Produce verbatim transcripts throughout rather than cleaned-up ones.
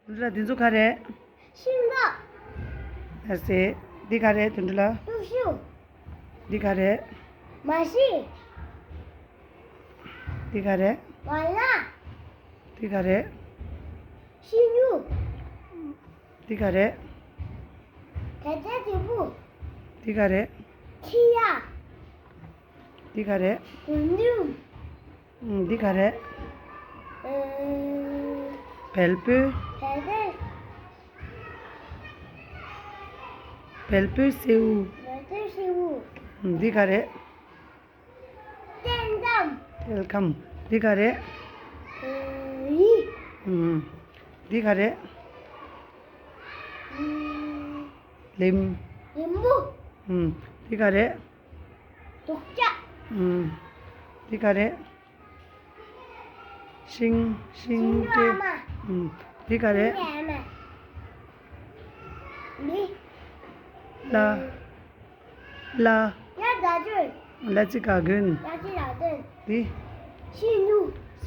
དོན་གྲུབ་ལགས། འདི་ཚོ་ག་རེད། ཤིང་ཏོག་ལགས་སེ། འདི་ག་རེད། དོན་གྲུབ་ལགས། ཀུ་ཤུ། འདི་ག་རེད། མ་ཤི། འདི་ག་རེད། མ་ལ། འདི་ག་རེད། ཤིང་ཡུ། འདི་ག་རེད། དེ་དེ་དེ་བུ། འདི་ག་རེད། ཁྱི་ཡ། འདི་ག་རེད། དུ་ནུ། ཨུམ། འདི་ག་རེད། ཨེ། བལ་པོ། བལ་པོ། བལ་པོ་སེའུ། བལ་པོ་སེའུ། ཨུམ། འདི་ག་རེད། ཏན་ཏམ། ཏེལ་ཀམ། འདི་ག་རེད། ཨེ། ཡི། ཨུམ། འདི་ག་རེད། ཨུམ། ལིམ། ལིམ་བུ། ཨུམ། འདི་ག་རེད། དུག་ཅག་ཨུམ། འདི་ག་རེད། ཤིང་། ཤིང་ཏེ། ཨུམ། འདི་ག་རེད། ལ། ལ། ལ་ཙི་ག་གོན། འདི། སེ་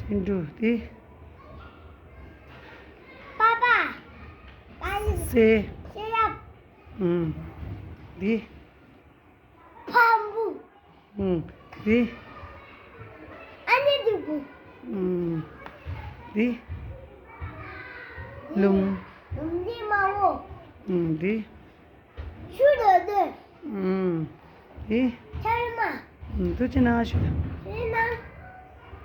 འབྲུ། འདི། སེ། ཨུམ། འདི། ཕམ་བུ། ཨུམ། འདི། ཨ་ནི་འདི་བུ། ཨུམ། འདི། ལུམ། ལུམ་འདི་མ་བོ། ཨུམ། འདི། ཆུ་ར་འདི། ཨུམ། འདི། ཆར་མ། ཨུམ། ཐུགས་རྗེ་གནང་ཞུ། ཆར་མ།